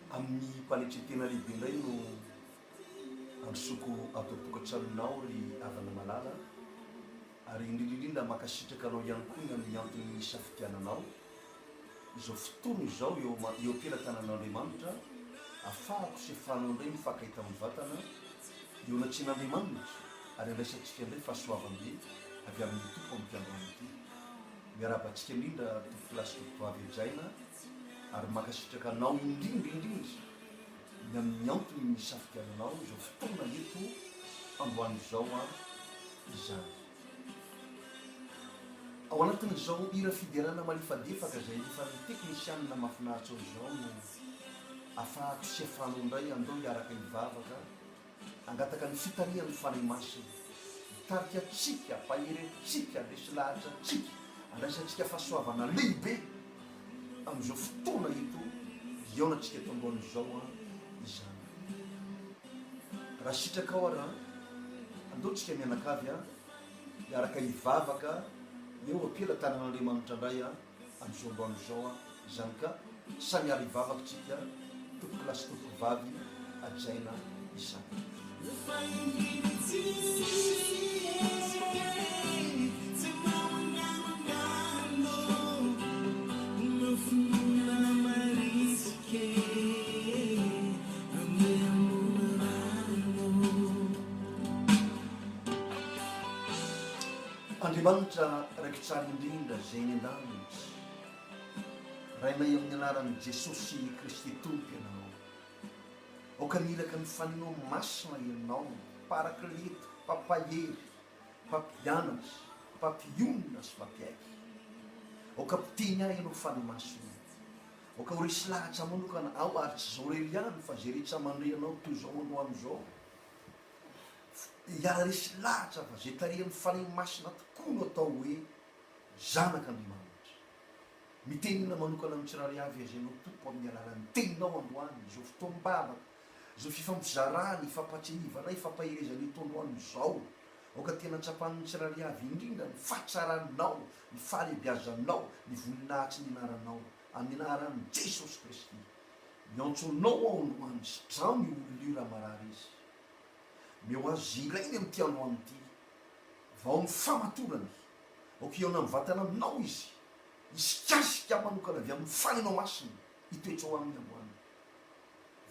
Amin'ny mpanetretena lehibe indray no androsoako ato an-tokantranonao ry havana malala ary indrindra indrindra mankasitraka anao ihany koa ny amin'ny antony nisafidiananao izao fotoana izao eo eo am-pelatanan'Andriamanitra afahako sy afahanao indray mifankahita amin'ny vatana eo anatrehan'Andriamanitra ary andraisantsika indray fahasoavam-be avy amin'ny Tompo amin'ity androany ity. Miarahaba antsika indrindra tompokolahy sy tompokovavy hajaina ary mankasitraka anao indrindra indrindra ny amin'ny antony nisafidiananao izao fotoana eto androany izao an izany. Ao anatin'izao hira fiderana malefadefaka izay alefan'ny teknisianina mahafinaritra ao izao no afahako sy afahanao indray andao hiaraka hivavaka hangataka ny fitarihan'ny Fanahy Masina hitarika antsika, hampahery antsika, handresy lahatra antsika, handraisantsika fahasoavana lehibe amin'izao fotoana eto hihaonantsika eto androany izao an izany. Raha sitrakao ary an, andao tsika mianakavy an, hiaraka hivavaka eo am-pelatanan'Andriamanitra indray an, amin'izao androany izao an, izany ka samy hiara hivavaka tsika tompokolahy sy tompokovavy hajaina izany. Andriamanitra Raiko tsara indrindra izay any an-danitra, Rainay amin'ny anaran'i Jesosy Kristy Tompo Ianao. Aoka ny iraka ny Fanino Masina Ianao, Parakleto, Mpampahery, Mpampianatra, Mpampionona sy Mpampiaiky. Aoka mpiteny ahy Ianao Fanahy Masina. Aoka ho resy lahatra manokana aho ary tsy izao irery ihany fa izay rehetra mandre Anao toy izao androany izao. Hiara-resy lahatra fa izay tarihan'ny Fanahy Masina tokoa no atao hoe zanak'Andriamanitra. Mitenena manokana amin'ny tsirairay avy aza ianao Tompo amin'ny alalan'ny Teninao androany, izao fotoam-bavaka, izao fifampizarana, ifampatsiahivana, ifampaherezana eto androany izao. Aoka tena tsapan'ny tsirairay avy indrindra ny fahatsaranao, ny fahalehibiazanao, ny voninahitry ny anaranao. Amin'ny anaran'i Jesosy Kristy. Miantso anao aho androany, sitrano io olona io raha marary izy. Omeo azy izay ilainy amin'ity androany ity. Vao ny famatorany. Aoka hihaona mivantana aminao izy. Hisikasika manokana avy amin'ny Fanahinao Masina hitoetra ao aminy androany.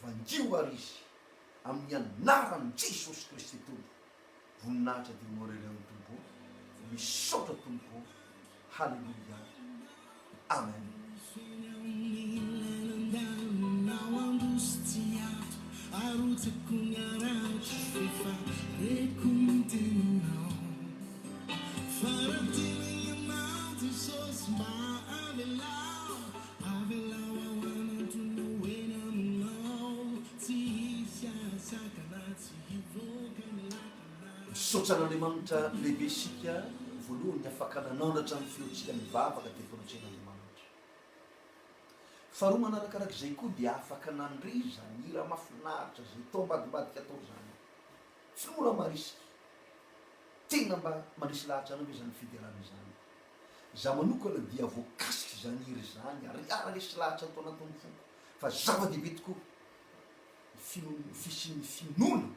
Vangio àry izy amin'ny anaran'i Jesosy Kristy Tompo. Voninahitra dia ho anao irery ihany Tompo ô. Misaotra Tompo ô. Haleloia. Amen. Misaotra an'Andriamanitra lehibe isika voalohany afaka nanandratra ny feontsika nivavaka teto anatrehan'Andriamanitra. Faharoa manarakarak'izay koa dia afaka nandre izany hira mahafinaritra izay tao ambadimbadika tao izany. Tsy mora marisika. Tena mba mandresy lahatra anao ve izany fiderana izany? Izaho manokana dia voakasika izany hira izany ary ara-resy lahatra tao anatin'ny foko fa zava-dehibe tokoa ny finoana, ny fisian'ny finoana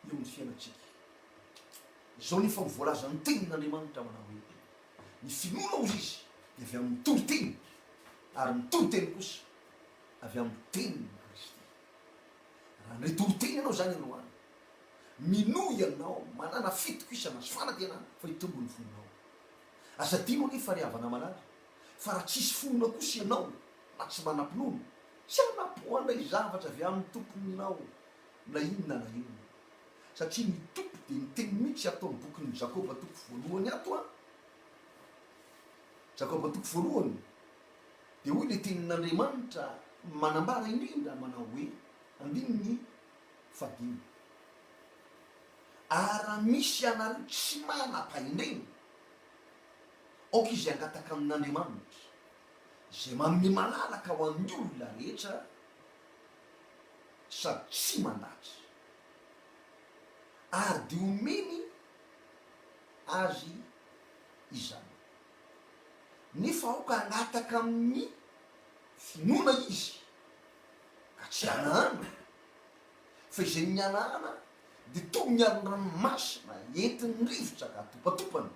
eo amin'ny fiainantsika. Izao nefa no voalazan'ny tenin'Andriamanitra manao hoe, Ny finoana hozy izy dia avy amin'ny toriteny ary ny toriteny kosa avy amin'ny tenin'i Kristy. Raha nandre toriteny ianao izany androany, minoa ianao, manàna fitokisana sy fanantenana fa hitombo ny finoanao. Aza adino anefa ry havana malala fa raha tsisy finoana kosa ianao na tsy manam-pinoana, tsy hanam-po handray zavatra avy amin'ny Tomponao na inona na inona. Satria ny Tompo dia niteny mihitsy ato amin'ny bokin'i Jakoba toko voalohany ato an, Jakoba toko voalohany, dia hoy ilay tenin'Andriamanitra. manambara indrindra manao hoe, andininy fahadimy, Ary raha misy ianareo tsy manam-pahendrena, aoka izy hangataka amin'Andriamanitra, izay manome malalaka ho an'ny olona rehetra sady tsy mandatra, ary dia homeny azy izany. Nefa aoka hangataka amin'ny finoana izy, ka tsy hanahana, fa izay mihanahana dia toy ny alon-dranomasina entin'ny rivotra ka atopatopany.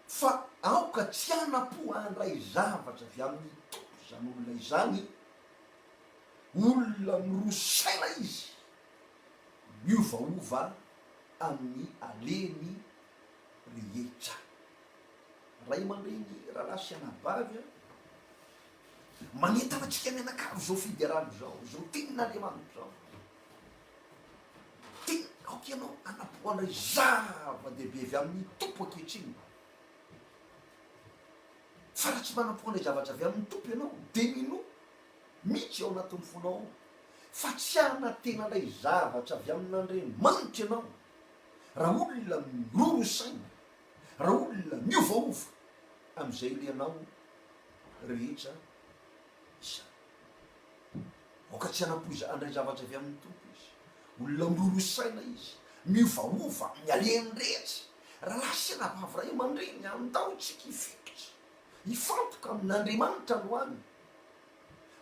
Fa aoka tsy hanam-po handray zavatra avy amin'ny Tompo izany olona izany, olona miroa saina izy, miovaova amin'ny alehany rehetra. Ray aman-dreny, rahalahy sy anabavy a, manentana antsika mianakavy izao fiderana izao, izao tenin'Andriamanitra izao. Tena aoka ianao hanam-po handray zava-dehibe avy amin'ny Tompo ankehitriny. Fa raha tsy manam-po handray zavatra avy amin'ny Tompo ianao, dia minoa mihitsy ao anatin'ny fonao ao fa tsy hanantena handray zavatra avy amin'Andriamanitra ianao raha olona miroro saina, raha olona miovaova amin'izay alehanao rehetra izany. Aoka tsy hanampoiza handray zavatra avy amin'ny Tompo izy. Olona miroro saina izy, miovaova amin'ny alehany rehetra. Rahalahy sy anabavy, ray aman-dreny, andao isika hifikitra, hifantoka amin'Andriamanitra androany.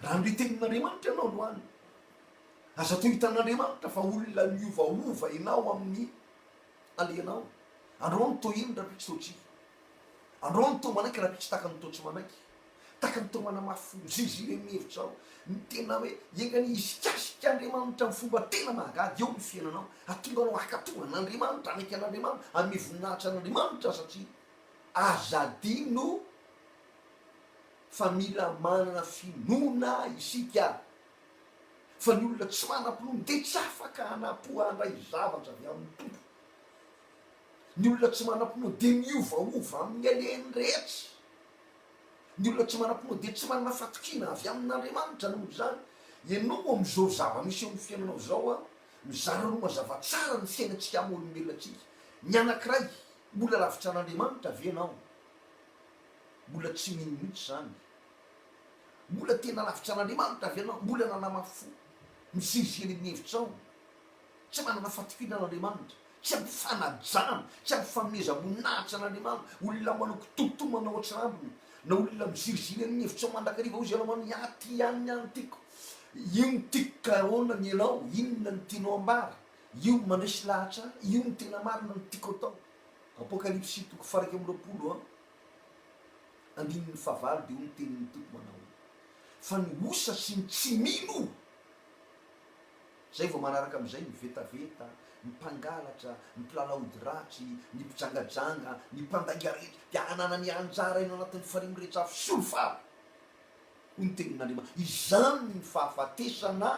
Raha handre tenin'Andriamanitra ianao androany, aza atao hitan'Andriamanitra fa olona miovaova ianao amin'ny alehanao. Androany toa ino rahampitso toa tsia. Androany toa manaiky rahampitso tahaka ny toa tsy manaiky. Tahaka ny toa manamafy fo, miziriziri amin'ny hevitrao. Ny tena hoe enga anie hisikasika Andriamanitra amin'ny fomba tena mahagaga eo amin'ny fiainanao. Hahatonga anao hankatò an'Andriamanitra, hanaiky an'Andriamanitra, hanome voninahitra an'Andriamanitra satria aza adino fa mila manana finoana isika. Fa ny olona tsy manam-pinoana dia tsy afaka hanam-po handray zavatra avy amin'ny Tompo. Ny olona tsy manam-pinoana dia miovaova amin'ny alehany rehetra. Ny olona tsy manam-pinoana dia tsy manana fatokiana avy amin'Andriamanitra noho izany. Ianao amin'izao zava-misy eo amin'ny fiainanao izao an, mizara roa mazava tsara ny fiainantsika amin'ny olombelona antsika. Ny anankiray, mbola lavitra an'Andriamanitra ve ianao? Mbola tsy mino mihitsy izany. Mbola tena lavitra an'Andriamanitra ve ianao? Mbola nanamafy fo, miziriziry amin'ny hevitrao? Tsy manana fatokiana an'Andriamanitra, tsy ampy fanajana, tsy ampy fanomezam-boninahitra an'Andriamanitra, olona manao kitotoa manao atsirambina, na olona miziriziry amin'ny hevitrao mandrakariva, hoy izy ianao manao, ahy ty ihany ny ahy no tiako, io no tiako ka ahoana ny anao, inona no tianao ambara, io no mandresy lahatra ahy, io no tena marina no tiako atao. Apokalypsy toko faha 21 an, andininy fahavalo dia hoy ny tenin'ny Tompo manao hoe, Fa ny osa sy ny tsy mino, Izay vao manaraka amin'izay ny vetaveta, ny mpangalatra, ny mpilalao ody ratsy, ny mpijangajanga, ny mpandainga rehetra dia hanana ny anjara eny anatin'ny farihy mirehitra afo solifara, hoy ny tenin'Andriamanitra. Izany ny fahafatesana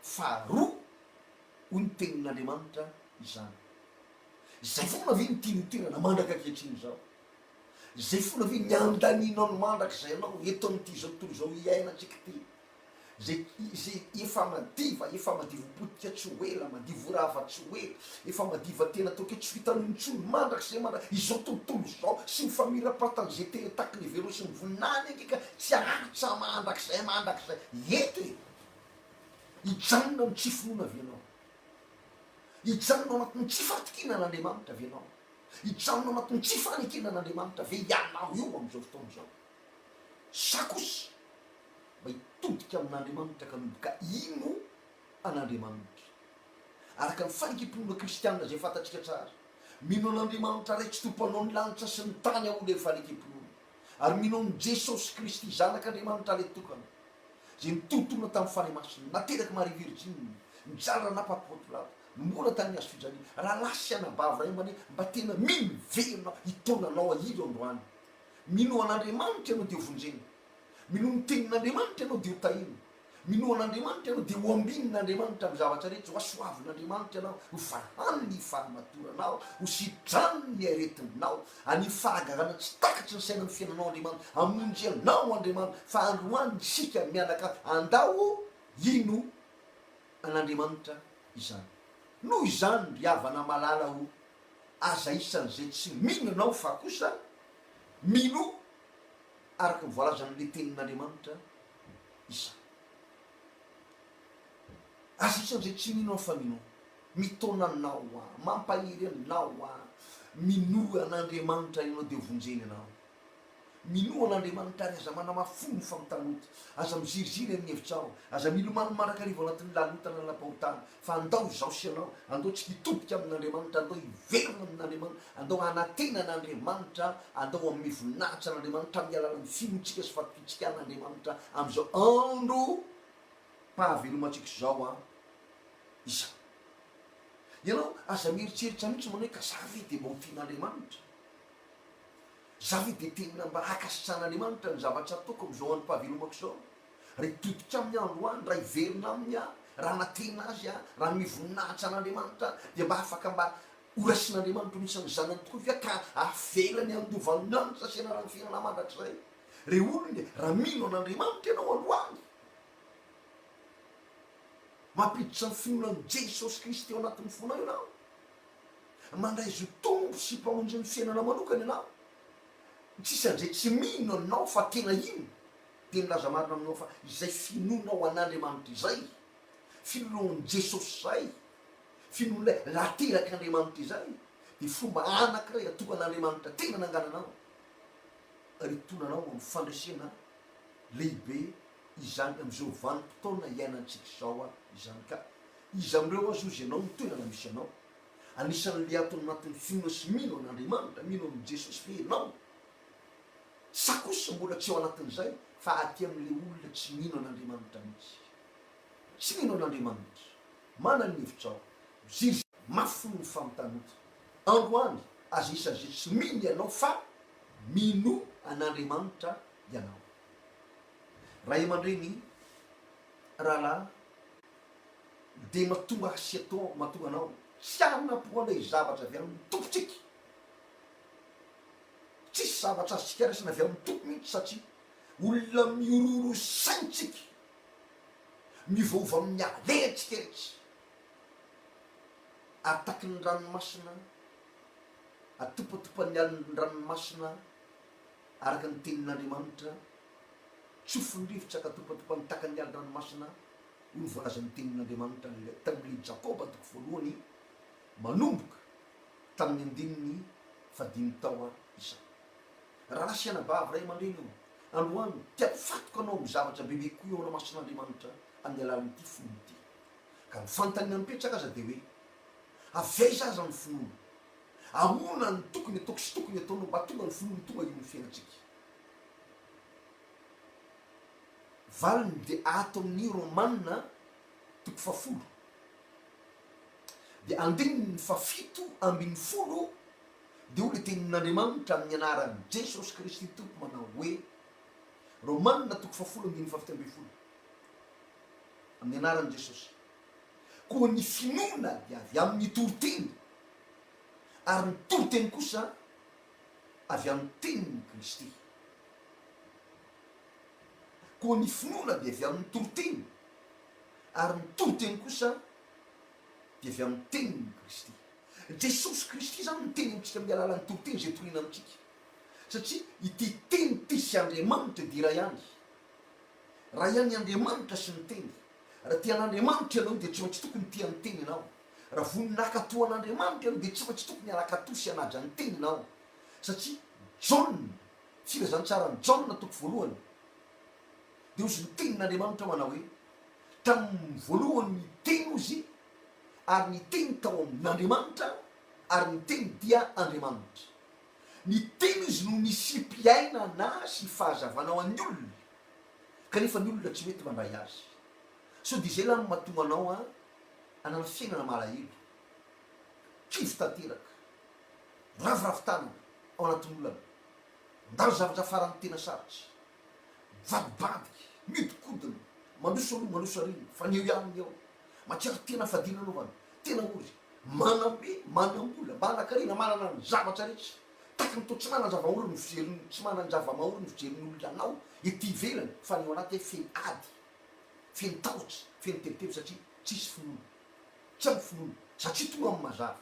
faharoa, hoy ny tenin'Andriamanitra izany. Izay foana ve no tiany ho toerana mandraka ankehitriny izao? Izay foana ve ny andanianao ny mandrakizay anao eto amin'ity izao tontolo izao iainantsika ity? Izay izay efa madiva, efa madiva ho potika tsy ho ela, madiva ho rava tsy ho ela, efa madiva tena ataoko hoe tsy ho hitanao intsony mandrakizay mandra izao tontolo izao sy ny famirapatan'izay tena taky ny heverao sy ny voninahiny ange ka tsy haharitra mandrakizay mandrakizay eto e! Hijanona amin'ny tsy finoana ve ianao? Hijanona ao anatin'ny tsy fahatokiana an'Andriamanitra ve ianao? Hijanona ao anatin'ny tsy fanekena an'Andriamanitra ve ianao io amin'izao fotoana izao? Sa kosa mba hitodika amin'Andriamanitra ka hanomboka hino an'Andriamanitra. Araka ny fanekem-pinoana kristiana izay fantatsika tsara, mino an'Andriamanitra Ray Tsitoha Mpanao ny lanitra sy ny tany aho ilay fanekem-pinoana, ary mino an'i Jesosy Kristy Zanak'Andriamanitra Ilay Tokana, izay nitontona tamin'ny Fanahy Masina, naterak'i Maria Virjiny, nijaly raha nampahapoa-tolata, nomboana tamin'ny hazo fijaliana. Rahalahy sy anabavy ray aman-dreny, mba tena mino ve ianao hitaona anao hahilo androany? Mino an'Andriamanitra ianao dia ho vonjena. Minoa ny tenin'Andriamanitra ianao dia ho tahina. Minoa an'Andriamanitra ianao dia ho ambinin'Andriamanitra amin'ny zavatra rehetra, ho hasoavin'Andriamanitra ianao, ho fahaniny ny fahamatoranao, ho sitraniny ny aretinao, haneho fahagagana tsy takatry ny saina amin'ny fiainanao Andriamanitra, hamonjy anao Andriamanitra, fa androany isika mianakavy andao hino an'Andriamanitra izany. Noho izany ry havana malala o, aza isan'izay tsy mino ianao fa kosa minoa araka ny voalazan'ilay tenin'Andriamanitra izany. Aza isan'izay tsy mino aho fa minoa. Mitaona anao aho, mampahery anao aho. Minoa an'Andriamanitra ianao dia hovonjeny ianao. Minoa an'Andriamanitra ary aza manamafy fo ny fampitanota. Aza miziriziry amin'ny hevitrao. Aza milomano mandrakariva ao anatin'ny lalota na lalam-pahotana. Fa andao izaho sy ianao, andao tsika hitodika amin'Andriamanitra, andao hiverina amin'Andriamanitra, andao hanantena an'Andriamanitra, andao hanome voninahitra an'Andriamanitra amin'ny alalan'ny finoantsika sy fatokiantsika an'Andriamanitra amin'izao androm-pahavelomantsika izao an, izao. Ianao aza mieritreritra mihitsy manao hoe ka za ve dia mba ho tian'Andriamanitra? Za ve dia tena mba hankasitrahan'Andriamanitra ny zavatra ataoko amin'izao androm-pahavelomako izao? Raha hitodika aminy aho androany, raha hiverina aminy aho, raha hanantena azy aho, raha hanome voninahitra an'Andriamanitra aho, dia mba afaka mba horaisin'Andriamanitra ho isan'ny zanany tokoa ve aho ka havelany handova ny lanitra sy hanarany fiainana mandrakizay? Ry olona e, raha mino an'Andriamanitra ianao androany, mampiditra ny finoana an'i Jesosy Kristy ao anatin'ny fonao ianao, mandray Azy ho Tompo sy Mpamonjin'ny fiainana manokana ianao, tsisy an'izay tsy mino anao fa tena hino. Dia milaza marina aminao fa izay finoanao an'Andriamanitra izay, finoanao an'i Jesosy izay, finoan'ilay naterak'Andriamanitra izay, dia fomba anankiray atokan'Andriamanitra tena nangananao ary hitondra anao amin'ny fandresena lehibe izany amin'izao vanim-potoana iainantsika izao izany. Ka iza amin'ireo aza ozy ianao ny toerana misy anao? Anisan'ilay ato anatin'ny finoana sy mino an'Andriamanitra, mino an'i Jesosy ve ianao? Sa kosa mbola tsy ao anatin'izay fa aty amin'ilay olona tsy mino an'Andriamanitra mihitsy? Tsy mino an'Andriamanitra. Manana ny hevitrao. Miziry mafy ny fampitanota. Androany, aza isan'izay tsy mino ianao fa mino an'Andriamanitra ianao. Ray aman-dreny, rahalahy, dia mahatonga ahy sy atao mahatonga anao tsy hanam-po an'ilay zavatra avy amin'ny Tompontsika. Tsisy zavatra azontsika raisina avy amin'ny Tompo mihitsy satria olona mihorohoro saina tsika, miovaova amin'ny alehantsika rehetra, ary tahaky ny ranomasina, atopatopan'ny alin'ny ranomasina araka ny tenin'Andriamanitra, tsofin'ny rivotra ka atopatopan'ny takan'ny alin-dranomasina, hoy ny voalazan'ny tenin'Andriamanitra tamin'ilay Jakoba toko voalohany manomboka tamin'ny andininy fahadimy tao izany. Rahalahy sy anabavy, ray aman-dreny ô, androany te hampifatoka anao amin'ny zavatra bebe kokoa eo anamason'Andriamanitra amin'ny alalan'ity finoana ity. Ka ny fanontaniana mipetraka aza dia hoe, avy aiza aza ny finoana? Ahoana no tokony ataoko sy tokony ataonao mba hahatonga ny finoana tonga eo amin'ny fiainantsika? Valiny dia ato amin'ny Romana toko fahafolo. Dia andininy fahafito ambinifolo dia hoy ilay tenin'Andriamanitra amin'ny anaran'i Jesosy Kristy Tompo manao hoe, Romana toko fahafolo andininy fahafito ambinifolo, amin'ny anaran'i Jesosy, Koa ny finoana dia avy amin'ny toriteny, ary ny toriteny kosa avy amin'ny tenin'i Kristy. Koa ny finoana dia avy amin'ny toriteny, ary ny toriteny kosa dia avy amin'ny tenin'i Kristy. Jesosy Kristy izany miteny amintsika amin'ny alalan'ny toriteny izay toriana amintsika. Satria ity teny ity sy Andriamanitra dia iray ihany. Iray ihany Andriamanitra sy ny teny. Raha tia an'Andriamanitra ianao dia tsy maintsy tokony tia ny teny ianao. Raha vonona hankatò an'Andriamanitra ianao dia tsy maintsy tokony hanakatò sy hanaja ny teny ianao. Satria Jaona, filazantsaran'i Jaona toko voalohany, dia hozy ny tenin'Andriamanitra manao hoe, Tamin'ny voalohany ny Teny hozy, ary ny Teny tao amin'Andriamanitra, ary ny Teny dia Andriamanitra. Ny Teny izy no nisiam-piainana sy fahazavana ho an'ny olona, kanefa ny olona tsy mety mandray azy. Sao dia izay lahy no mahatonga anao hanana fiainana malahelo, kivy tanteraka, raviravy tanana ao anatin'ny olana, mandalo zavatra faran'ny tena sarotra, mivadibadika, mihodinkodina. Mandroso aloha, mandroso aoriana, fa ny eo ihany ny eo. Mahatsiaro tena fadinanaovana, tena ory. Manam-be, manam-bola, manan-karena, manana ny zavatra rehetra. Tahaka ny toa tsy manan-java-mahory ny fijerin'ny, tsy manan-java-mahory ny fijerin'ny olona anao ety ivelany, fa ny ao anaty feno ady, feno tahotra, feno tebiteby satria tsisy finoana. Tsy ampy finoana. Satria tonga amin'ny mazava.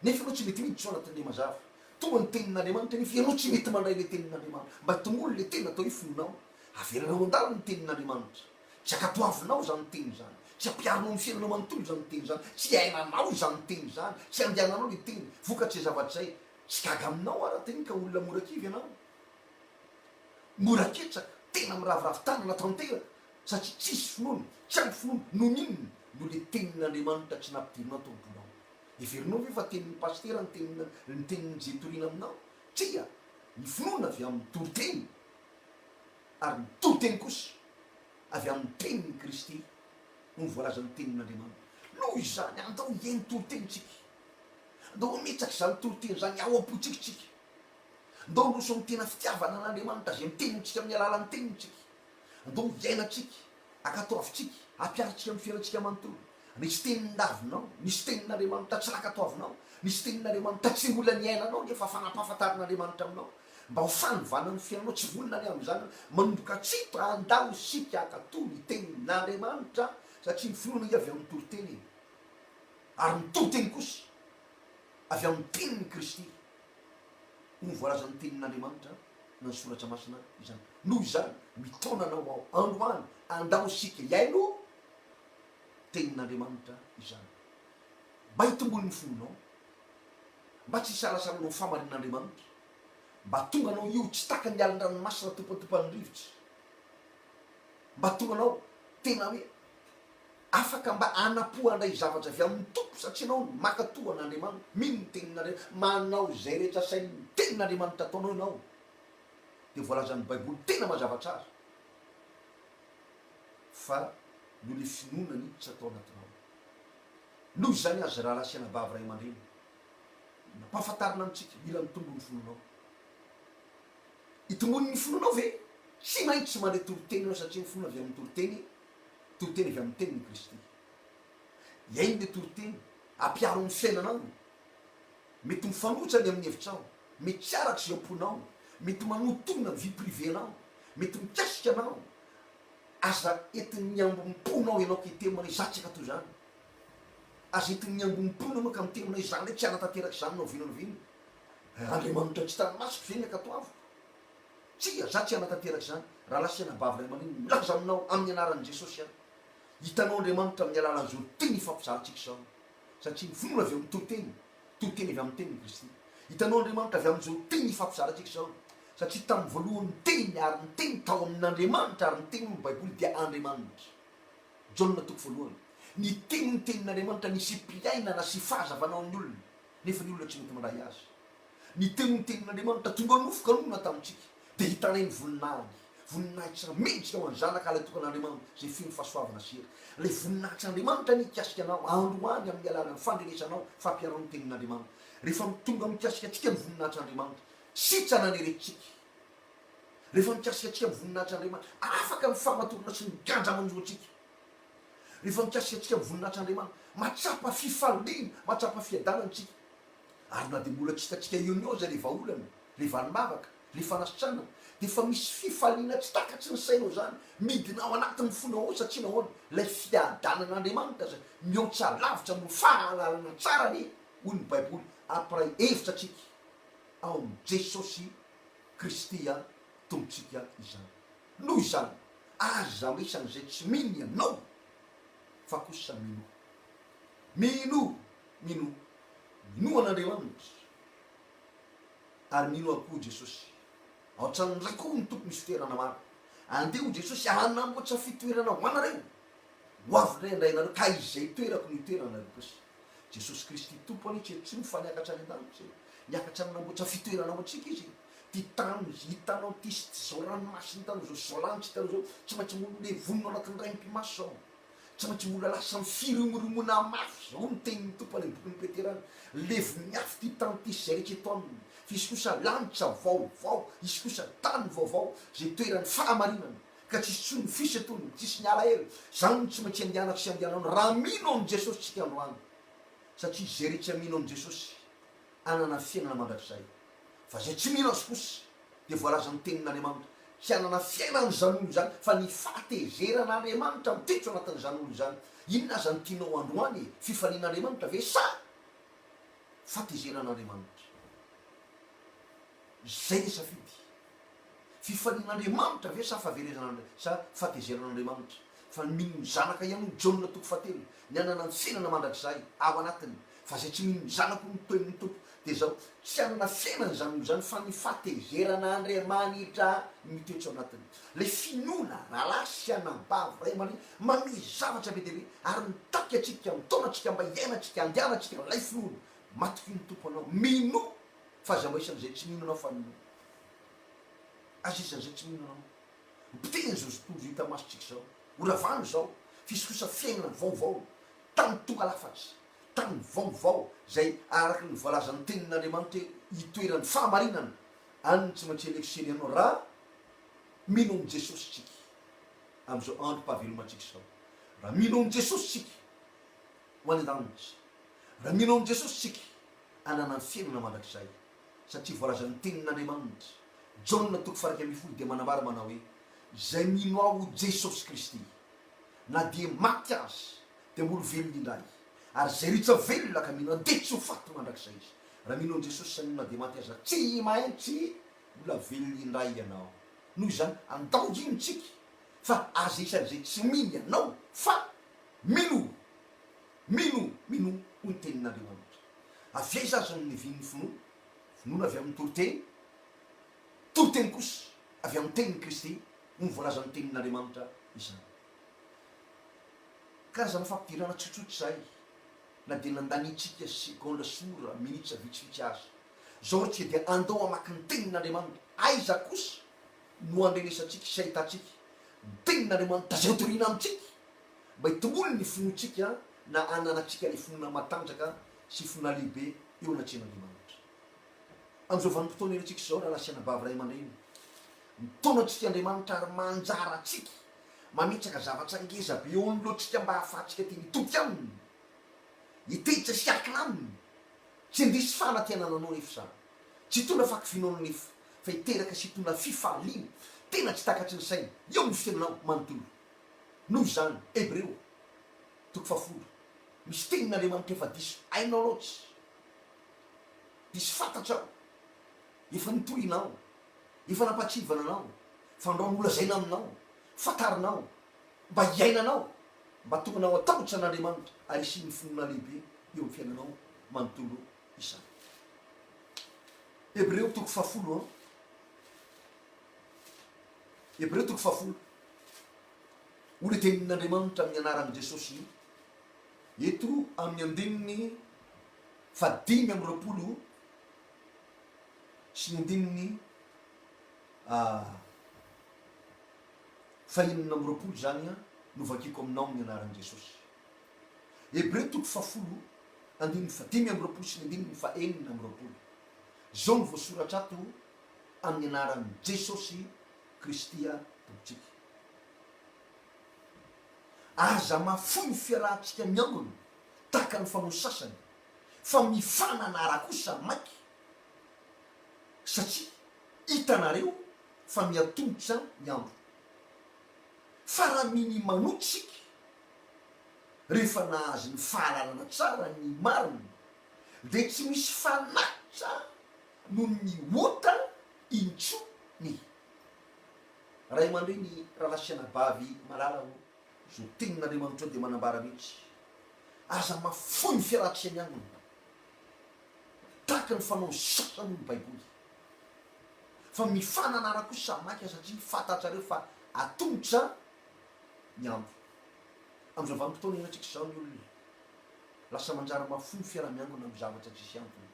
Nefa ianao tsy mety miditra ao anatin'ilay mazava. Tonga ny tenin'Andriamanitra nefa ianao tsy mety mandray ilay tenin'Andriamanitra. Mba tongolo ilay teny atao hoe finoanao. Avelanao an-dalana ny tenin'Andriamanitra. Tsy ankatoavinao izany teny izany. Tsy ampiharinao amin'ny fiainanao manontolo izany teny izany. Tsy iainanao izany teny izany. Tsy andehananao ilay teny. Vokatr'izay zavatra izay, tsy gaga aminao aho raha teny ka olona mora kivy ianao. Mora ketraka, tena miraviravy tanana tanteraka satria tsisy finoana, tsy ampy finoana. Noho ny inona? Noho ilay tenin'Andriamanitra tsy nampidirinao tao am-ponao. Heverinao ve fa tenin'ny pasitera ny tenin ny tenin'ny izay toriana aminao? Tsia! Ny finoana avy amin'ny toriteny, ary ny toriteny kosa avy amin'ny tenin'i Kristy, hoy ny voalazan'ny tenin'Andriamanitra. Noho izany, andao hihaino toriteny isika. Andao hametraka izany toriteny izany ao am-pontsika isika. Andao hiroso amin'ny tena fitiavana an'Andriamanitra izay miteny amintsika amin'ny alalan'ny teniny isika. Andao hiainantsika, ankatoavintsika, ampiharintsika amin'ny fiainantsika manontolo. Misy teny ndavinao, misy tenin'Andriamanitra tsy nankatoavinao, misy tenin'Andriamanitra tsy mbola niainanao nefa efa nampahafantarin'Andriamanitra aminao mba ho fanovana ny fiainanao, tsy vonona ny amin'izany manomboka hatreto, andao isika hankatò ny tenin'Andriamanitra satria ny finoana ange avy amin'ny toriteny e, ary ny toriteny kosa avy amin'ny tenin'i Kristy, hoy ny voalazan'ny tenin'Andriamanitra na ny soratra masina izany. Noho izany, mitaona anao aho androany, andao isika hihaino Tenin'Andriamanitra izany. Mba hitomboan'ny finoanao, mba tsy hisalasalanao ny fahamarinan'Andriamanitra, mba hahatonga anao io tsy tahaka ny alin-dranomasina tompatopan'ny rivotra, mba hahatonga anao tena hoe afaka mba hanapo handray zavatra avy amin'ny Tompo satria ianao mankatò an'Andriamanitra, mino ny Tenin'Andriamanitra, manao izay rehetra asain'ny Tenin'Andriamanitra ataonao ianao, dia voalazan'ny Baiboly tena mazava tsara fa noho le finoana niditra tao anatinao. Noho izany aza rahalahy sy anabavy ray aman-dreny, nampahafantarina amintsika, mila mitombo ny finoanao. Itomboan'ny finoanao ve? Tsy maintsy mandre toriteny ianao satria ny finoana avy amin'ny toriteny, toriteny avy amin'ny tenin'i Kristy. Iaino le toriteny, ampiharo amin'ny fiainanao. Mety mifanohitra ny amin'ny hevitrao, mety tsy araka izay am-ponao, mety manohintohina ny vie privée-nao, mety mikasika anao, Aza entin'ny ambom-ponao ianao ka hiteny manao izaho tsy hankatò izany. Aza entin'ny ambom-ponao ianao ka miteny manao izaho indray tsy hanatanteraka izany na oviana na oviana. Andriamanitra tsy hitan'ny masoko ve ny hankatoaviko? Tsia, izaho tsy hanatanteraka izany. Rahalahy sy anabavy ray aman-dreny, milaza aminao amin'ny anaran'i Jesosy aho. Hitanao Andriamanitra amin'ny alalan'izao teny ifampizarantsika izao. Satria ny finoana avy amin'ny toriteny, toriteny avy amin'ny tenin'i Kristy. Hitanao Andriamanitra avy amin'izao teny ifampizarantsika izao, satria tamin'ny voalohany ny Teny, ary ny Teny tao amin'Andriamanitra, ary ny Teny hoy ny Baiboly dia Andriamanitra. Jaona toko voalohany. Ny Teny ny Tenin'Andriamanitra nisiam-piainana sy fahazavana ao amin'ny olona, nefa ny olona tsy mety mandray azy. Ny Teny ny Tenin'Andriamanitra tonga nofo ka nonina tamintsika, dia hitanay ny voninahiny. Voninahitra mendrika ho an'ny Zanaka Lahitokan'Andriamanitra, izay feno fahasoavana sy hery. Ilay voninahitr'Andriamanitra anie hikasika anao androany amin'ny alalan'ny fandrenesanao fampiharao ny Tenin'Andriamanitra. Rehefa tonga mikasika antsika ny voninahitr'Andriamanitra, sitrana ny aretintsika. Rehefa mikasika antsika ny voninahitr'Andriamanitra, afaka ny fahamatorana sy ny gadra manjo antsika. Rehefa mikasika antsika ny voninahitr'Andriamanitra, mahatsapa fifaliana, mahatsapa fiadanana isika. Ary na dia mbola tsy hitantsika eo no eo aza ilay vahaolana, ilay valim-bavaka, ilay fanasitranana, dia efa misy fifaliana tsy takatry ny sainao izany midina ao anatin'ny fonao ao satria nahoana? Ilay fiadanan'Andriamanitra izay mihoatra lavitra noho fahalalana tsara anie, hoy ny Baiboly, hampiray hevitra antsika ao amin'i Jesosy Kristy Tompontsika izany. Noho izany, aza misan'izay tsy mino ianao, fa kosa minoa. Minoa, minoa, minoa an'Andriamanitra, ary minoa koa Jesosy. Ao an-tranon'ny Raiko hoy ny Tompo misy fitoerana maro. Andeha hoy Jesosy hanamboatra fitoerana ho anareo. Ho avy indray handray anareo, ka izay itoerako no hitoeranareo kosa. Jesosy Kristy Tompo anie tsy antsoiny fa niakatra any an-danitra e. Niakatra nanamboatra fitoerana ho antsika Izy e. Ty tany hitanao ty sy ty zao ranomasina hitanao zao, zao lanitra hitanao zao, tsy maintsy mbola levonina ao anatin'ny raim-pimaso zao. Tsy maintsy mbola lasa mifirimorimoana mafy izao ny tenin'ny Tompo any amin'ny bokin'i Petera any, Levon'ny afo ity tany ity sy izay rehetra eto aminy, fa hisy kosa lanitra vaovao, hisy kosa tany vaovao, izay toeran'ny fahamarinana. Ka tsisy intsony ny fisintonana, tsisy ny alahelo. Zany no tsy maintsy andehanako sy andehananao raha mino an'i Jesosy tsika androany. Satria izay rehetra mino an'i Jesosy hanana fiainana mandrakizay. Fa izay tsy mino Azy kosa dia voalazan'ny tenin'Andriamanitra, tsy hanana fiainana izany olona izany fa ny fahatezeran'Andriamanitra mitoetra ao anatin'izany olona izany. Inona aza no tianao androany e? Fifalian'Andriamanitra ve sa fahatezeran'Andriamanitra? Izay ilay safidy. Fifalian'Andriamanitra ve sa fahaverezan'Andri sa fahatezeran'Andriamanitra? Fa ny mino ny Zanaka ihany hoy Jaona toko fahatelo, ny hanana ny fiainana mandrakizay ao anatiny, fa izay tsy mino ny Zanako hoy ny tenin'ny Tompo dia izao, tsy hanana fiainana izany olona izany fa ny fahatezeran'Andriamanitra mitoetra ao anatiny. Ilay finoana, rahalahy sy anabavy, ray aman-dreny, mamehy zavatra be dia be ary mitaky antsika, mitaona antsika mba hiainantsika, handehanantsika ilay finoana. Matokia ny Tompo anao, minoa fa aza mba isan'izay tsy mino anao fa minoa. Aza isan'izay tsy mino anao. Ho potehina izao tontolo hita masontsika izao. Ho ravana izao. F'hisy kosa fiainana vaovao. Tany tonga lafatra. Tany vaovao izay araka ny voalazan'ny tenin'Andriamanitra hoe hitoeran'ny fahamarinana. Any no tsy maintsy eleksely anao raha mino an'i Jesosy isika amin'izao androm-pahavelomantsika izao. Raha mino an'i Jesosy isika ho any an-danitra. Raha mino an'i Jesosy isika hanana ny fiainana mandrakizay. Satria voalazan'ny tenin'Andriamanitra, Jaona toko faha 11 dia manambara manao hoe, Izay mino Ahy ho Jesosy Kristy, na dia maty aza, dia mbola ho velona indray, ary izay rehetra velona ka mino Ahy dia tsy ho faty mandrakizay izy. Raha mino an'i Jesosy ianao na dia maty aza, tsy maintsy mbola velona indray ianao. Noho izany, andao hino tsika, fa aza isan'izay tsy mino ianao, fa minoa! Minoa! Minoa! Hoy ny tenin'Andriamanitra. Avy aiza aza no nivian'ny finoana? Finoana avy amin'ny toriteny, toriteny kosa avy amin'ny tenin'i Kristy, hoy ny voalazan'ny tenin'Andriamanitra izany. Karazana fampidirana tsotsotra izay, na dia nandaniantsika segondra sy ora, minitra vitsivitsy aza. Izao ry tsika dia andao hamaky ny tenin'Andriamanitra. Aiza kosa no handrenesantsika sy hahitantsika ny tenin'Andriamanitra izay hotorina amintsika? Mba hitomboany ny finoantsika na hananantsika ilay finoana matanjaka sy finoana lehibe eo anatrehan'Andriamanitra. Amin'izao vanim-potoana iainantsika izao, rahalahy sy anabavy, ray aman-dreny, mitaona antsika Andriamanitra ary manjara antsika, mametraka zavatra ngeza be eo anoloantsika mba hahafahantsika tena hitoky Aminy, hitehitra sy hiankina Aminy. Tsy handresy fanantenana anao nefa izany. Tsy hitondra fahakiviana anao nefa, fa hiteraka sy hitondra fifaliana tena tsy takatry ny saina eo amin'ny fiainanao manontolo. Noho izany, Hebreo, toko fahafolo, misy tenin'Andriamanitra efa diso hainao loatra, diso fantatrao, efa notorianao, efa nampahatsiahivana anao, fandrao nolazaina aminao, fantarinao, mba hiainanao, mba tonga anao hatahotra an'Andriamanitra ary hisian'ny finoana lehibe eo amin'ny fiainanao manontolo izany. Hebreo toko fahafolo an. Hebreo toko fahafolo. Hoy ny tenin'Andriamanitra amin'ny anaran'i Jesosy eto amin'ny andininy faha-25 sy ny andininy faha-26 izany no vakiko aminao amin'ny anaran'i Jesosy. Hebreo toko fahafolo andininy faha-25 sy ny andininy faha-26. Izao no voasoratra ato amin'ny anaran'i Jesosy Kristy Tompontsika. Aza mahafoy ny fiarahantsika miangona tahaka ny fanao sasany, fa mifananara kosa mainka, satria hitanareo fa mihatomotra ny andro. Fa raha minia manoto isika, rehefa nahazo ny fahalalana tsara ny marina, dia tsy misy fanatitra noho ny ota intsony. Ray aman-dreny, rahalahy sy anabavy malala ô, izao tenin'Andriamanitra izao dia manambara mihitsy, Aza mahafoy ny fiaraha-tsy miangona, tahaka ny fanaon'ny sasany hoy ny Baiboly, fa mifananara kosa mainka satria fantatrareo fa atomotra ny andro. Amin'izao vanim-potoana iainantsika izao ny olona lasa manjary mahafoy ny fiaraha-miangona amin'ny zavatra tsisy antony,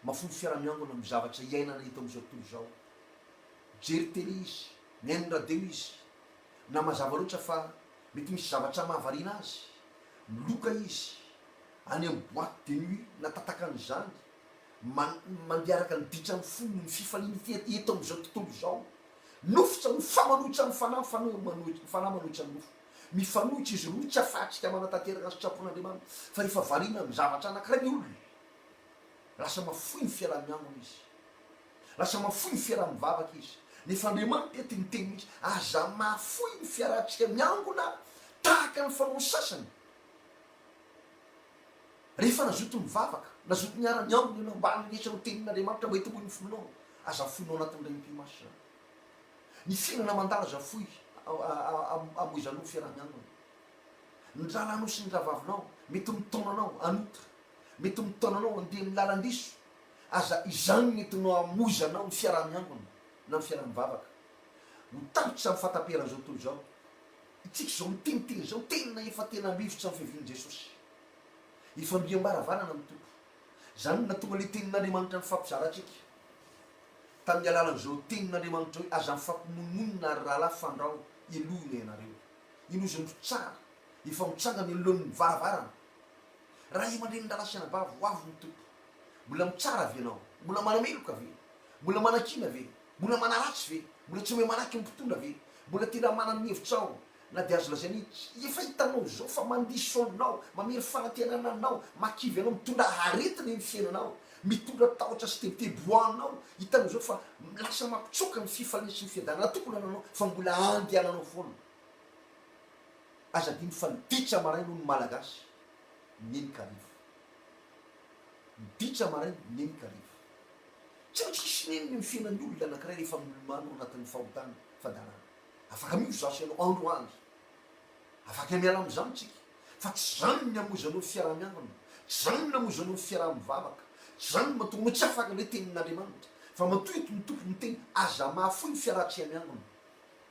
mahafoy ny fiaraha-miangona amin'ny zavatra iainana eto amin'izao tontolo izao. Mijery tele izy, mihaino radio izy, na mazava loatra fa mety misy zavatra mahavariana azy, miloka izy, any amin'ny boite de nuit na tatakan'izany, man, mandeha araka ny ditran'ny fony, ny fifaliana ity eto amin'izao tontolo izao. Nofo tsy mifamanohitra amin'ny fanahy, fanahy manohitra, fanahy manohitra ny nofo. Mifanohitra izy roa, tsy afahantsika manatanteraka ny sitrapon'Andriamanitra. Fa rehefa variana amin'ny zavatra anankiray ny olona, lasa mafoy ny fiaraha-miangona izy. Lasa mafoy ny fiaraha-mivavaka izy. Nefa Andriamanitra eto miteny mihitsy, aza mahafoy ny fiarahantsika miangona tahaka ny fanaon'ny sasany. Rehefa nazoto nivavaka, nazoto niara-niangona ianao mba hanenesanao tenin'Andriamanitra mba hitomboin'ny finoanao, aza afoinao anatin'ireny mpimasy izany. Ny fiainana mandalo aza afoy amoizanao ny fiaraha-miangona. Ny rahalahinao sy ny rahavavinao mety mitaona anao hanota, mety mitaona anao handeha amin'ny lalan-diso, aza izany no entinao hamoizanao ny fiaraha-miangona na ny fiaraha-mivavaka. Ho tapitra amin'ny fahataperan'izao tontolo izao. Itsika izao miteniteny izao tena efa tena rivotra ny fiavian'i Jesosy. Efa mby am-baravarana ny Tompo. Izany no nahatonga ilay tenin'Andriamanitra nifampizara antsika tamin'ny alalan'izao tenin'Andriamanitra hoe aza mifampimonomonona ry rahalahy fandrao helohina ianareo. Iny ozy ny mpitsara efa mitsangana eo anoloan'ny varavarana. Ray aman-dreny rahalahy sy anabavy ho avy ny Tompo. Mbola mitsara ve ianao? Mbola manameloka ve? Mbola manakiana ve? Mbola manaratsy ve? Mbola tsy mahay manaiky ny mpitondra ve? Mbola tena manana ny hevitrao na dia azo lazaina hoe efa hitanao izao fa mandiso anao, mamery fanantenana anao, mahakivy anao, mitondra aretina eo amin'ny fiainanao, mitondra tahotra sy tebiteby ho anao, hitanao izao fa lasa mampitsoaka ny fifaliana sy ny fiadanana tokony hananao fa mbola andehananao foana. Aza adino fa ny ditra maraina hono ny Malagasy, nenin-kariva. Ny ditra maraina, nenin-kariva. Tsy maintsy hisy neniny ny fiainan'ny olona anankiray rehefa milomano ao anatin'ny fahotana, fadalana. Afaka miova izaho sy ianao androany. Afaka miala amin'izany tsika. Fa tsy izany ny hamoizanao ny fiaraha-miangona. Tsy izany ny hamoizanao ny fiaraha-mivavaka. Tsy izany no mahatonga anao tsy afaka handray tenin'Andriamanitra. Fa matoa eto ny Tompo miteny, aza mahafoy ny fiaraha-tsy-miangona.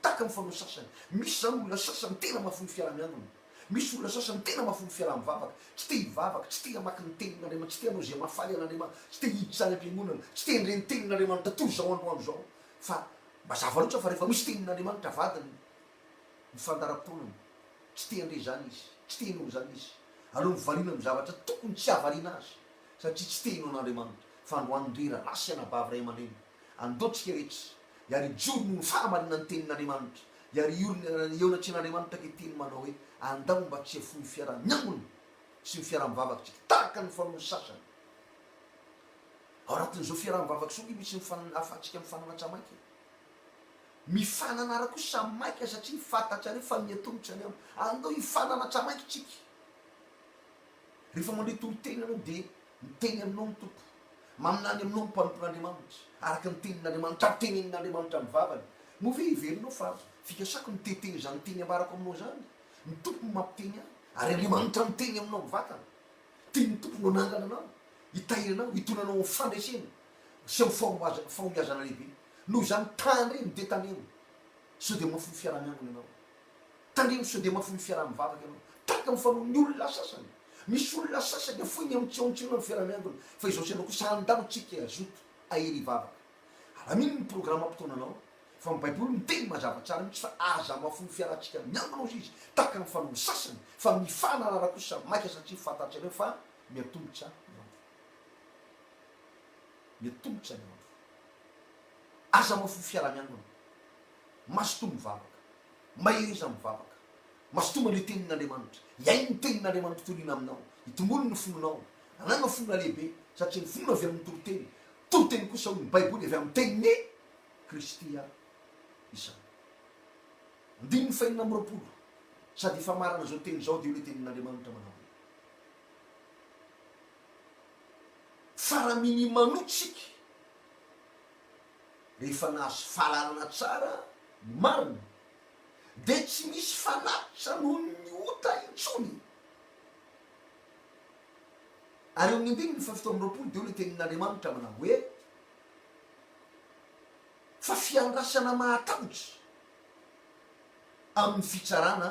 Tahaka ny fanao sasany. Misy izany olona sasany tena mahafoy ny fiaraha-miangona. Misy olona sasany tena mahafoy ny fiaraha-mivavaka. Tsy te hivavaka, tsy te hamaky ny tenin'Andriamanitra, tsy te hanao izay mahafaly an'Andriamanitra, tsy te hiditra any am-piangonana, tsy te handre ny tenin'Andriamanitra toy izao androany izao. Fa mazava loatra fa rehefa misy tenin'Andriamanitra avadiny ny fandaharam-potoanany, tsy te handre izany izy, tsy te hino an'izany izy. Aleony variana amin'ny zavatra tokony tsy hahavariana azy, satria tsy te hino an'Andriamanitra. Fa androany ndry rahalahy sy anabavy, ray aman-dreny, andao tsika rehetra hiary hijoro noho ny fahamarinan'ny tenin'Andriamanitra, hiary hiorina eo anatrehan'Andriamanitra ankehitriny manao hoe, Andao mba tsy hafoy ny fiaraha-miangona sy ny fiaraha-mivavaka tsika, tahaka ny fanaon'ny sasany. Ao anatin'izao fiaraha-mivavaka izao nge misy ny ahafahantsika mifananatra maika e. Mifananara koa samy maika satria fantatrareo fa miha-tongotra ny andro. Andao hifananatra maika tsika. Rehefa mandre toriteny ianao dia miteny aminao ny Tompo. Maminany aminao ny mpanompon'Andriamanitra, araka ny tenin'Andriamanitra amitenenin'Andriamanitra amin'ny vavany. Moa ve heverinao fa fikasako ny te-hiteny izany teny ambarako aminao izany? Ny Tompo no mampiteny ahy, ary Andriamanitra miteny aminao mivantana. Tian'ny Tompo no hanangana anao, hitahiry anao, hitondra anao amin'ny fandresena sy amin'ny fahombiazana lehibe. Noho izany, tandremo dia tandremo sao dia mahafoy fiaraha-miangona ianao. Tandremo sao dia mahafoy fiaraha-mivavaka ianao. Tahaka ny fanaon'ny olona sasany. Misy olona sasany afoiny amin'ny tsiontsona ny fiaraha-miangona, fa izao sy ianao kosa handalo tsika hazoto hahery hivavaka. Alamino ny programam-potoananao, fa ny Baiboly miteny mazava tsara mihitsy fa aza mahafoy ny fiarahantsika miangona hozy izy, tahaka ny fanaon'ny sasany, fa mifanarara kosa maika satria fantatrareo fa miatomotra ny andro. Miatomotra ny andro. Aza mahafoy fiaraha-miangona. Mazotoa mivavaka. Mahereza mivavaka. Mazotoa mandre tenin'Andriamanitra. Hihaino ny tenin'Andriamanitra toriana aminao. Hitomboany ny finoanao. Anano finoana lehibe, satria ny finoana avy amin'ny toriteny. Toriteny kosa hoy ny Baiboly avy amin'ny tenin'i Kristy izany. Andininy fahenina amby 20, Sady efa marina izao teny izao dia io ilay tenin'Andriamanitra manao hoe, Fa raha minia manoto isika, rehefa nahazo fahalalana tsara ny marina, dia tsy misy fanatitra noho ny ota intsony. Ary eo amin'ny andininy faha 27 dia eo ilay tenin'Andriamanitra manao hoe, Fa fiandrasana mahatahotra amin'ny fitsarana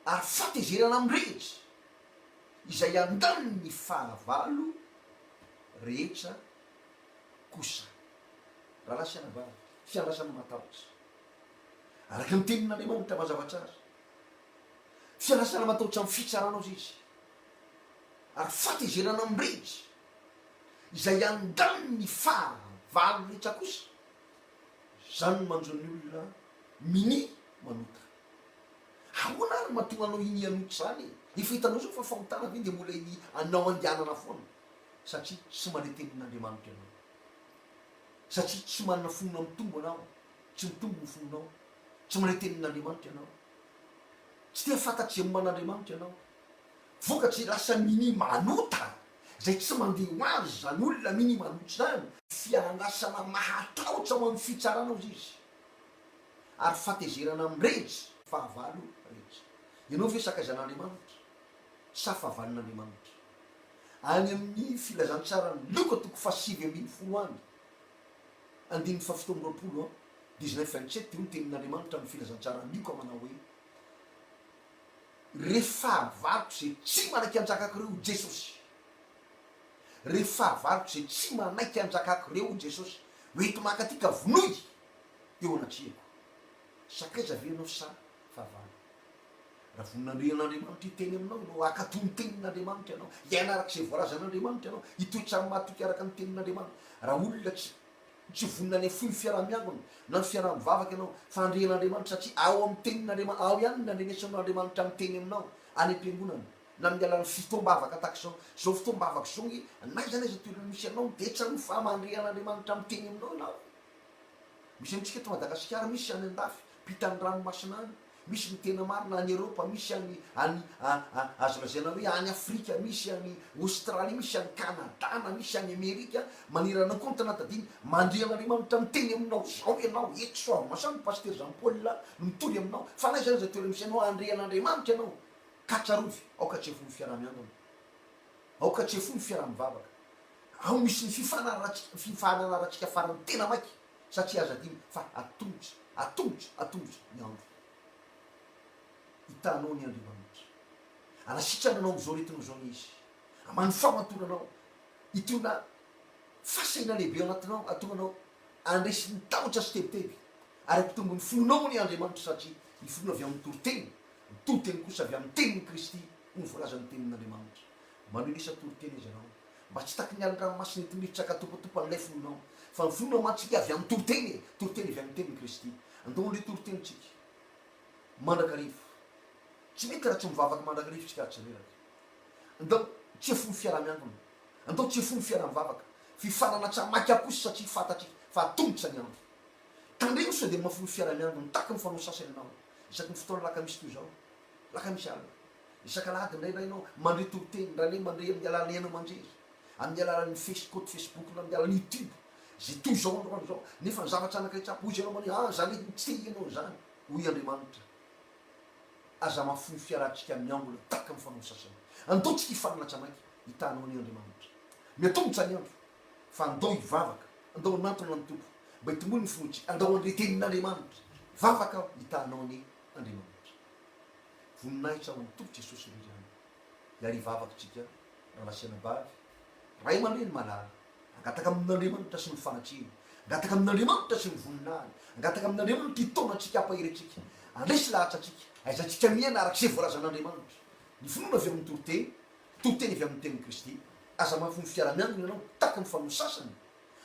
ary fahatezerana mirehitra izay handany ny fahavalo rehetra kosa. Rahalahy sy anabavy, fiandrasana matahotra. Araka ny tenin'Andriamanitra mazava tsara. Fiandrasana matahotra amin'ny fitsarana hozy izy. Ary fahatezerana mirehitra izay handany ny fahavalo. Fahavalo rehetra kosa, izany no manjo ny olona minia manota. Ahoana ary mahatonga anao hinia hanota izany e? Efa hitanao izao fa fahotana ve dia mbola hinia anao andehanana foana? Satria tsy mandre tenin'Andriamanitra ianao. Satria tsy manana finoana mitombo ianao, tsy mitombo ny finoanao. Tsy mandre tenin'Andriamanitra ianao. Tsy te hahafantatry izay momba an'Andriamanitra ianao. Vokatry lasa minia manota, izay tsy mandeha ho azy izany olona minia manota izany. Fiandrasana mahatahotra ho amin'ny fitsarana hozy izy, ary fahatezerana mirehitra. Fahavalo rehetra. Ianao ve sakaizan'Andriamanitra sa fahavalon'Andriamanitra? Any amin'ny filazantsaran'i Lioka toko faha-19 any, andininy faha-27, dix-neuf vingt-sept, dia hoy ny tenin'Andriamanitra amin'ny filazantsaran'i Lioka manao hoe, Re fahavaloko izay tsy manaiky hanjakako ireo hoy Jesosy. Re fahavaloko izay tsy manaiky hanjakako ireo hoy Jesosy. Ho ento maka aty ka vonoy eo anatrehako. Sakaiza ve ianao sa fahavalo? Raha vonona handre an'Andriamanitra hiteny aminao ianao, hankatò ny tenin'Andriamanitra ianao, hiaina araka izay voalazan'Andriamanitra ianao, hitoetra amin'ny mahatoky araka ny tenin'Andriamanitra. Raha olona tsy Tsy vonona ny hafoy ny fiaraha-miangona na ny fiaraha-mivavaka ianao fa handre an'Andriamanitra satria ao amin'ny tenin'Andriamanitra, ao ihany no andrenesanao Andriamanitra miteny aminao any am-piangonana na amin'ny alalan'ny fotoam-bavaka tahaka izao. Izao fotoam-bavaka izao ange n'aiza n'aiza toerana misy anao dia tsarovy fa mandre an'Andriamanitra miteny aminao ianao. Misy amintsika eto Madagasikara, misy any an-dafy, ampitan'ny ranomasina any. Misy ny tena marina any Eropa, misy any any azo lazaina hoe any Afrika, misy any Australie, misy any Canada na misy any Amerika, manerana ny kaontinanta dimy. Mandre an'Andriamanitra miteny aminao izao ianao, eto Soavimasano ny Pasitera Jean Paul no mitory aminao, fa n'aiza n'aiza toerana misy anao handre an'Andriamanitra ianao, ka tsarovy, aoka tsy hafoy ny fiaraha-miangona, aoka tsy hafoy ny fiaraha-mivavaka, ao misy ny fifanarahantsika farany tena maika. Satria aza adino fa atombotra, atombotra, atombotra ny andro. Hitanao ny Andriamanitra. Anasitrana anao amin'izao aretinao izao ny Izy. Amany famantoranao. Hitondra fahasahiana lehibe ao anatinao, hahatonga anao handresy ny tahotra sy tebiteby. Ary hampitombo ny finoanao ny Andriamanitra satria ny finoana avy amin'ny toriteny, ny toriteny kosa avy amin'ny tenin'i Kristy, hoy ny voalazan'ny tenin'Andriamanitra. Manonesa toriteny aza ianao. Mba tsy taky ny alin-dranomasina entin'ny rivotra akatopatopa an'ilay finoanao. Fa ny finoana mantsy dia avy amin'ny toriteny e! Toriteny avy amin'ny tenin'i Kristy. Andao handre toritenintsika. Mandrakariva. Tsy mety raha tsy mivavaka mandrakariva isika ary tsy reraka. Andao tsy hafoy ny fiaraha-miangona. Andao tsy hafoy ny fiaraha-mivavaka. Fifanana maika kosa satria fantatrika fa atomotra ny andro. Tandremo sao dia mahafoy ny fiaraha-miangona taky ny fanao sasany ianao. Isaky ny fotoana alakamisy toy izao. Alakamisy alina. Isak'alahady indraindray ianao mandre toriteny, indraindray mandre amin'ny alalan'ny haino aman-jery, amin'ny alalan'ny face compte Facebook na amin'ny alalan'ny YouTube, izay toy izao androany izao. Nefa ny zavatra anankiray tsapa, hoy izy ianao manao hoe, ah, zany hoe tsy te hihaino an'izany. Hoy Andriamanitra, Aza mahafoy ny fiarahantsika miangona tahaka ny fanao sasany. Andao tsika hifanana tsanaky, hitahanao anie Andriamanitra. Miatombotra ny andro, fa andao hivavaka, andao hanantona ny Tompo, mba hitomboany ny finoantsika, andao handre tenin'Andriamanitra. Vavaka aho, hitahanao anie Andriamanitra. Voninahitra ho an'ny Tompo Jesosy irery ihany. Hiary hivavaka isika rahalahy sy anabavy, ray aman-dreny malala, hangataka amin'Andriamanitra sy ny fanatrehany, hangataka amin'Andriamanitra sy ny voninahiny, hangataka amin'Andriamanitra hitaona antsika hampahery antsika, handresy lahatra antsika, ahaizantsika miaina araka izay voalazan'Andriamanitra. Ny finoana avy amin'ny toriteny, toriteny avy amin'ny tenin'i Kristy. Aza mahafoy ny fiaraha-miangona ianao, tahaka ny fanaon'ny sasany.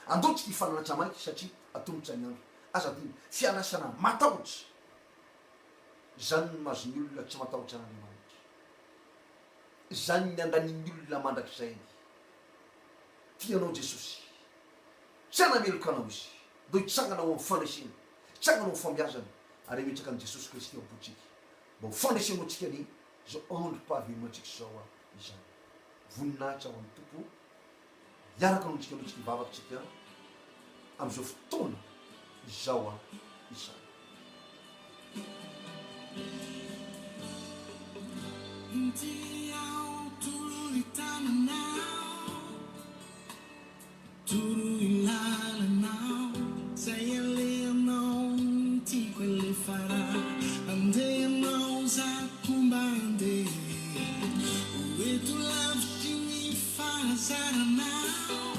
Andao tsika hifananatra mainka satria atomotra ny andro. Aza adino, fiandrasana matahotra. Izany no mahazo ny olona tsy matahotra an'Andriamanitra. Izany ny andanian'ny olona mandrakizay. Tia anao Jesosy. Tsy hanameloka anao Izy. Ndao hitsangana ho amin'ny fandresena, hitsangana ho amin'ny fahombiazana, ary hametraka an'i Jesosy Kristy ao am-pontsika. Mba ho fandresena ho antsika anie izao androm-pahavelomantsika izao izany. Voninahitra ho an'ny Tompo. Hiaraka amintsika aloha tsika hivavaka tsika amin'izao fotoana izao izany. Inty aho toroy tananao, toroy lalanao, zay alehanao no tiako alefa raha andeha ianao za koa mba andeha. Ho eto lavitry ny fahazaranao,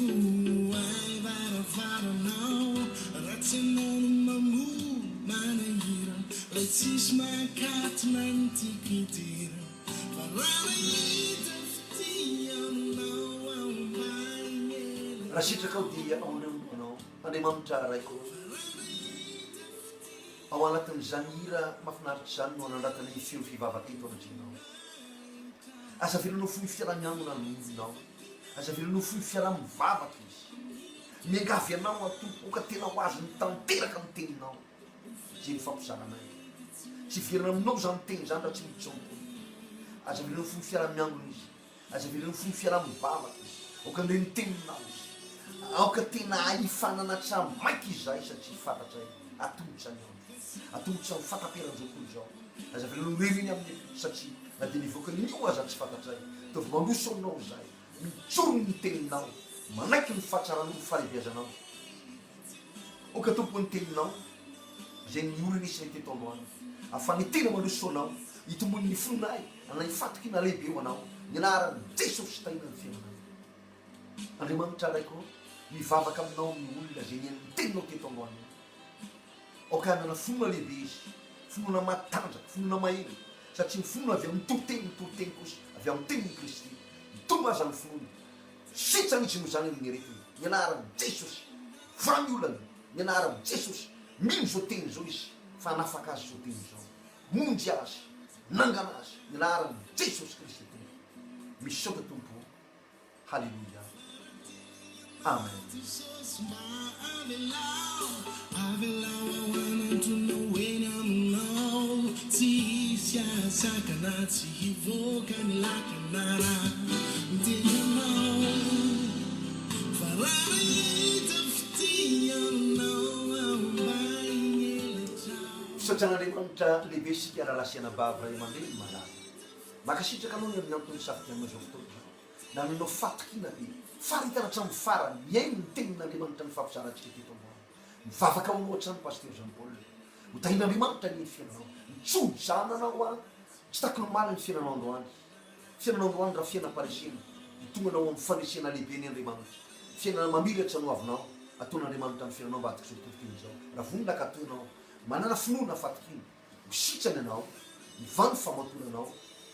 Vohay varavaranao, Raha tsy ianao no mamoha manahirana, Ilay tsisy mahakatona ny tiako hidirana, Fa raha nahita fitia aminao aho mba hihelina. Raha sitrakao dia ao anao, Andriamanitra Raiko ô. Ao anatin'izany hira mahafinaritra izany no anandratana ny feo fivavaka eto anatrehanao. Aza avelanao fohy fiaraha-miangona ny olonao. Aza avelanao fohy fiaraha-mivavaka izy. Miangavy anao aho Tompo, aoka tena ho azony tanteraka ny teninao izay nifampizaranay. Tsy hiverina aminao izany teny izany raha tsy miditra ao am-pony. Aza avelanao fohy fiaraha-miangona izy. Aza avelao fohy fiaraha-mivavaka izy. Aoka handre ny teninao izy. Aoka tena hifananatra maika izahay satria fantatray atolotra ny andro. Atolotra ny fahataperan'izao tontolo izao. Aza avelao ho irery eny amin'ny satria na dia nivoaka anio aza tsy fantatray. Ataovy mandroso aminao izahay. Mijoro ny teninao. Manaiky ny fahatsaranao ny fahalehibeazanao. Aoka Tompo ny teninao izay niorina isanay teto androany. Ahafahanay tena mandroso anao. Hitomboan'ny fonay. Anay fatokiana lehibe ho Anao. Ny anaran'i Jesosy tahiana ny fiainanay. Andriamanitra Raiko ô, mivavaka aminao ny olona izay nihaino ny teninao teto androany io. Aoka hanana finoana lehibe izy, finoana matanjaka, finoana mahery, satria ny finoana avy amin'ny toriteny, ny toriteny kosa avy amin'ny tenin'i Kristy. Mitombo aza ny finoana. Sitrana izy noho izany amin'ny aretiny. Ny anaran'i Jesosy. Vaha ny olany. Ny anaran'i Jesosy. Mino izao teny izao izy fa hanafaka azy izao teny izao. Monjy azy, nangana azy, ny anaran'i Jesosy Kristy Tompo. Misaotra Tompo o. Haleloia. Amen. Jesosy mba avelao, avelao aho hanantonao eny aminao Tsy hisy hahasakana, tsy hivoaka ny lakana raha miteny aminao Fa raha nahita fitia aminao aho mba hielatrao. Misaotra an'Andriamanitra lehibe isika rahalahy sy anabavy ray aman-dreny malala. Mankasitraka anao ny amin'ny antony nisafidianao izao fotoana izao. Nananao fahatokiana be, faharetana hatramin'ny farany, nihaino ny tenin'Andriamanitra nifampizarantsika teto ambany. Mivavaka ho anao hatrany Pasteur Jean Paul. Ho tahin'Andriamanitra anie ny fiainanao. Mitso-drano anao aho. Tsy takony omaly ny fiainanao androany. Fiainanao androany raha fiainam-paharesena, dia tonga anao amin'ny fandresena lehibe anie Andriamanitra. Fiainana mamiratra no avinao. Ataon'Andriamanitra amin'ny fiainanao ambadik'izao toriteny izao. Raha vonona ka toa ianao, manana finoana fatokiana, ho sitrana ianao, hivaha ny famatoranao,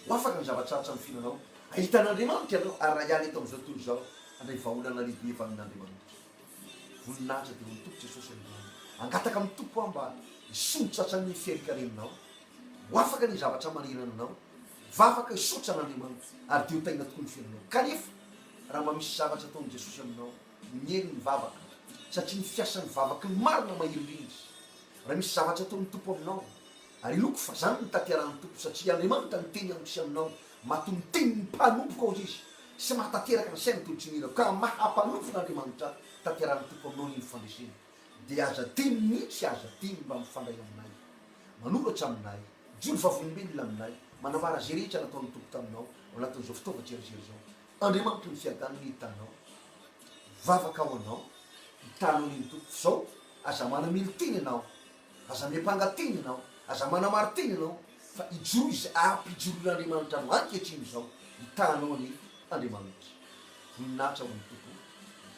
ho afaka ny zava-tsarotra amin'ny fiainanao, hahita an'Andriamanitra ianao ary raha hiala eto amin'izao tontolo izao, handray vahaolana lehibe avy amin'Andriamanitra. Voninahitra dia ho an'ny Tompo Jesosy androany. Hangataka amin'ny Tompo aho mba hisondrotra ny fiarikareninao, ho afaka ny zavatra manahirana anao, hivavaka hisaotra an'Andriamanitra ary dia ho tahiana tokoa ny fiainanao. Kanefa raha mba misy zavatra ataon'i Jesosy aminao, miely ny vavaka, satria ny fiasan'ny vavaky ny marina mahery indrindra. Raha misy zavatra ataon'ny Tompo aminao, ary inoako fa zany no tanterahan'ny Tompo satria Andriamanitra niteny amiko sy aminao, matoa miteny ny mpanompoko aho izy, sy mahatanteraka ny saina tolotry ny irako, ka maha mpanompon'Andriamanitra ahy, tanterahan'ny Tompo aminao anie ny fandresena, dia aza adino mihitsy, aza adino mba mifandray aminay, manoratra aminay, mijoro vavolombelona aminay, manambara izay rehetra nataon'ny Tompo taminao ao anatin'izao fitaovan-tserisery izao. Andriamanitry ny fiadanana hitanao, mivavaka ho anao, hitanao anie ny Tompo, f'izao aza manamelo-tena ianao, Aza miampanga tena ianao, aza manamari-tena ianao, fa ijoroy izay ampijoroin'Andriamanitra anao ankehitriny izao, hitahanao anie Andriamanitra. Voninahitra ho an'ny Tompo.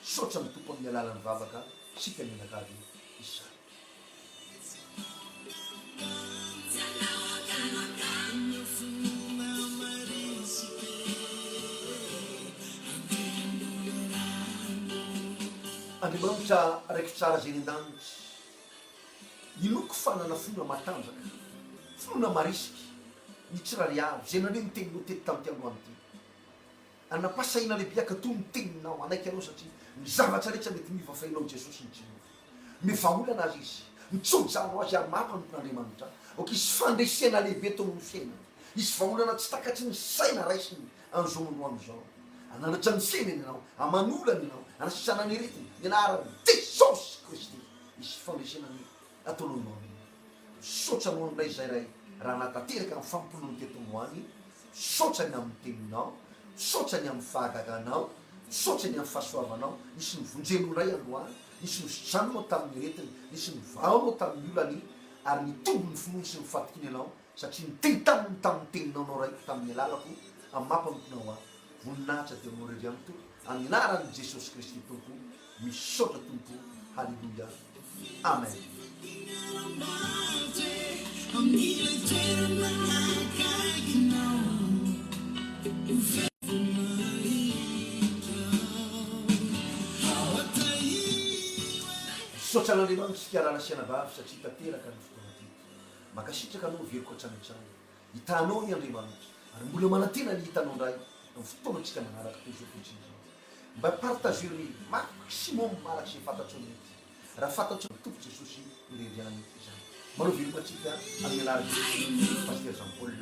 Misaotra ny Tompo amin'ny alalan'ny vavaka isika mianakavy izany. Andriamanitra Raiko tsara izay any an-danitra. Inoako fa hanana finoana matanjaka, finoana marisika, ny tsirairay avy izay nandre ny teninao teto tamin'ity androany ity. Hanam-pahasahiana lehibe hankatò ny teninao, hanaiky anao satria ny zavatra rehetra mety miova fa ianao Jesosy no tsy miova. Omeo vahaolana azy izy, mitso-drano azy ary maha mpanompon'Andriamanitra. Aoka hisy fandresena lehibe eto amin'ny fiainany. Hisy vahaolana tsy takatry ny saina raisiny amin'izao androany izao. Hananatra ny fiainany ianao, haman'olana ianao, hanasitrana ny aretiny, ny anaran'i Jesosy Kristy. Hisy fandresena ny ataonao androany. Misaotra anao indray izay Ray raha nahatanteraka ny fanompoanao teto androany. Misaotra ny amin'ny teninao, misaotra ny amin'ny fahagaganao, misaotra ny amin'ny fahasoavanao. Nisy novonjenao indray androany, nisy nositranonao tamin'ny aretiny, nisy novahanao tamin'ny olany ary nitombo ny finoany sy ny fahatokiany anao satria niteny taminy tamin'ny teninao anao Raiko tamin'ny alalako amin'ny maha mpanomponao ahy. Voninahitra dia ho anao irery ihany Tompo. Amin'ny anaran'i Jesosy Kristy Tompo. Misaotra Tompo Haleloia Amen. Misaotra an'Andriamanitra isika rahalahy sy anabavy satria tanteraka ny fotoana teto. Mankasitraka anao veriko hatrany hatrany. Hitanao anie Andriamanitra ary mbola manantena ny hitanao indray amin'ny fotoanantsika manaraka toy izao ankehitriny izao. Mba partager ny maximum araka izay fantatrao mety. Raha fantatrao ny Tompo Jesosy irery ihany izany. Manao veloma antsika amin'ny anaran'i Jesosy Pasteur Jean Paul.